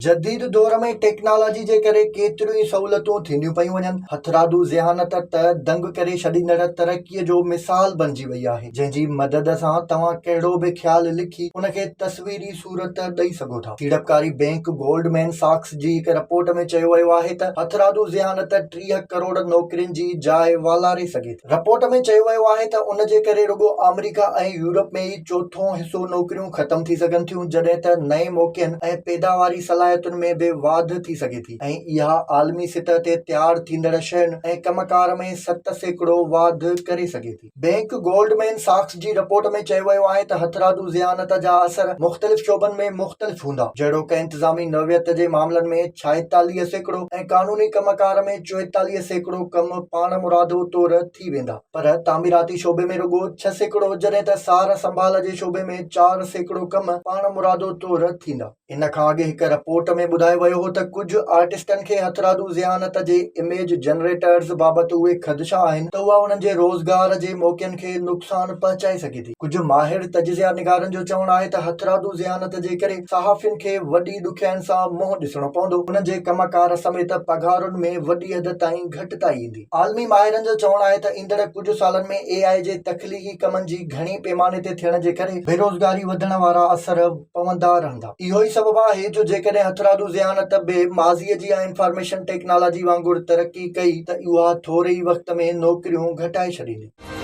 جديد دور ۾ ٽيڪنالاجي جي ڪري ڪيتريون ئي سهولتون ٿينديون پيون وڃن. هٿرادو ذهانت ته دنگ ڪري ڇڏيندڙ ترقيء جو مثال بنجي وئي آهي، جنهن جي مدد سان توهان ڪهڙو به خيال لکي ان کي تصويري صورت ڏئي سگهو ٿا. سيڙپڪاري بئنڪ گولڊمين ساڪس جي هڪ رپورٽ ۾ چيو ويو آهي ته هٿرادو ذهانت 30 ڪروڙ نوڪرين جي جاء والاري سگهي ٿي. رپورٽ ۾ چيو ويو آهي ته ان جي ڪري رڳو آمريڪا ۽ يورپ ۾ ئي چوٿون حصو نوڪريون ختم ٿي سگهن ٿيون جڏهن ته نئين موقعن ۽ پيداواري صلاحيتن ۾ به واڌ ٿي سگهي ٿي ۽ اها عالمي سطح تي تيار ٿيندڙ شين ۽ ڪم ڪار ۾ 7% واڌ ڪري سگهي ٿي. بئنڪ گولڊمين ساڪس جي رپورٽ ۾ چيو ويو آهي ته هٿرادو ذهانت جا اثر مختلف شعبن ۾ مختلف هوندا جهڙوڪ انتظامي نوعيت جي معاملن ۾ 46% ۽ قانوني ڪم ڪار ۾ 44% ڪم پاڻمرادو طور ٿي ويندا پر تعميراتي شعبي ۾ رڳو 6% جڏهن ته سار سنڀال جي شعبي ۾ 4% ڪم پاڻمرادو طور ٿيندا. ان کان اڳ هڪ رپورٽ ۾ ٻڌايو ويو هو ته ڪجهه آرٽسٽن کي هٿرادو ذهانت جي اميج جنريٽرز بابت اهي خدشا آهن ته اها انهن جي روزگار جي موقعن کي نقصان پهچائي سگهي ٿي. ڪجهه ماهر تجزيه نگارن جو چوڻ آهي ته هٿرادو ذهانت جي ڪري صحافين کي وڏي ڏکيائين سان منهن ڏسڻو پوندو، انهن جي ڪم ڪار سميت پگهارن ۾ وڏي حد تائين گهٽتائي ايندي. عالمي ماهرن جو چوڻ آهي ته ايندڙ ڪجهه سالن ۾ اي آء جي تخليقي ڪمن جي گهڻي پيماني تي ٿيڻ جي ڪري بيروزگاري وڌڻ وارا اثر پوندا رهندا. اهو ئي سبب آهي جو جيڪڏهن هٿرادو ذهانت به ماضي جيان انفارميشن ٽيڪنالاجي وانگر ترقي ڪئي ته اها ٿوري ئي وقت ۾ نوڪريون گهٽائي ڇڏيندي.